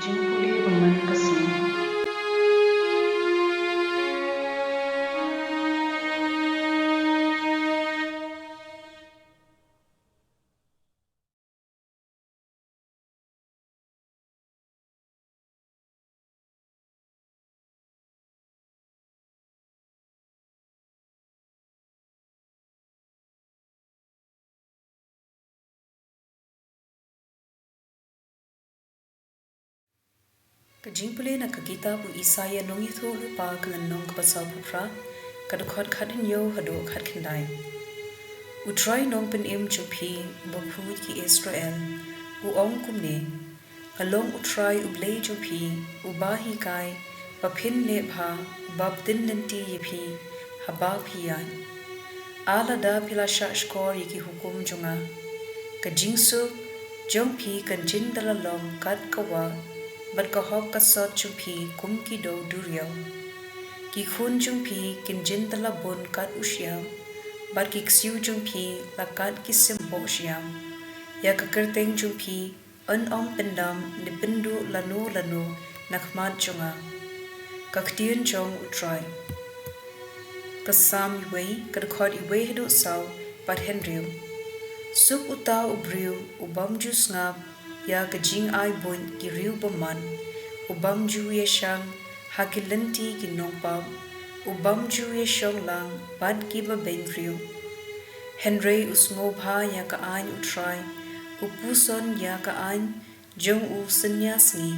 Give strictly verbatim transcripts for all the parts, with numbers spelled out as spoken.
Jingpule bymman ka sngi. Ka jingpule na ka kitab u Isaïah nongïathuhlypa ka lynnong kaba sawphew phra, ka dkhot khathynñiew haduh khatkhyndai. U Trai Nongpynim jong phi, uba phuid ki Israel, u ong kumne: Nga long U Trai U Blei jong phi, uba hikai ba phin leh bha, uba pyntin lynti ïa phi haba phi ïaid. Ah, lada phi la shahshkor ïa ki hukum jong nga, ka jingsuk jong phi kan jin da la long kat ka wah, bad ka hok ka sot jong phi kum ki dew duriaw. Ki khun jong phi kin jin da la bun kat u shyiap, bad ki ksiew jong phi la kat ki symboh shyiap. Ïa ka kyrteng jong phi yn ym pyndam ne pynduh lano lano na khmat jong nga. Ka ktien jong U Trai. Ka Salm wei, ka dkhot wei haduh saw bad hynriew. Suk uta u briew u bym ju sngap ïa ka jingai buit ki riew bymman, u bym ju ïashang ha ki lynti ki nongpap, u bym ju ïashong lang bad kiba beiñ briew. Hynrei u sngewbha ïa ka aiñ U Trai, u puson ïa ka aiñ jong u synñia sngi.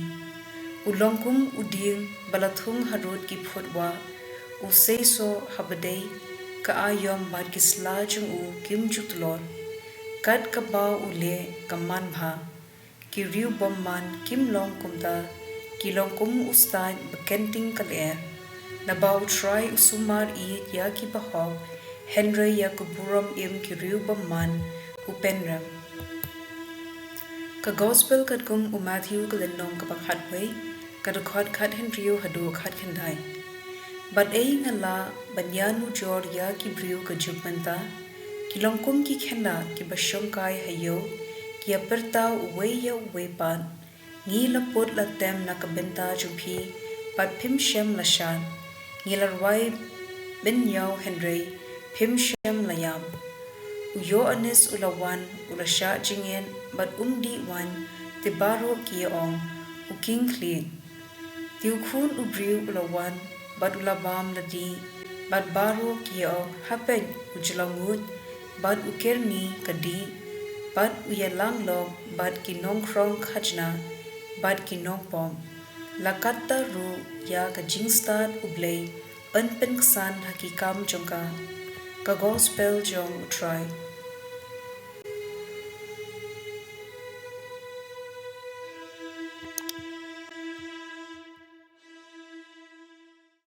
U long kum u dieng ba la thung harud ki phut wah, u seisoh haba dei, ka aïom bad ki sla jong u kim ju tlot. Kat kaba u leh ka man bha. Ki riew bymman kim long kumta, ki long kum u stait ba kynting ka lyer. Naba U Trai u sumar ïeit ïa ki bahok, hynrei ïa ka burom im ki riew bymman u pynrem. Ka Gospel katkum u Matthew ka lynnong kaba khatwei, ka dkhot khathynriew haduh khatkhyndai. Bad ei nga lah ban ïanujor ïa ki briew ka juk mynta, ki long kum ki khynnah kiba shongkai ha ïew, ki ïapyrta uwei ïa uwei pat, ngi la put la tem na ka bynta jong phi, bad phim shym la shad. Ngi la rwai bynñiaw hynrei phim shym la ïap. U Ïoannis u la wan, u la shah jingit, bad um dih waiñ, te baroh ki ïa ong, u king khlieh. Te u Khun u briew u la wan, bad u la bam la dih, bad baroh ki ïa ong, ha peit u jyllongngut, bad u kyrni ka dih, bad u ïalang lok bad ki nongkhrong khajna bad ki nongpop. La katta ruh ïa ka jingstad U Blei yn pynksan ha ki kam jong ka. Ka Gospel jong U Trai.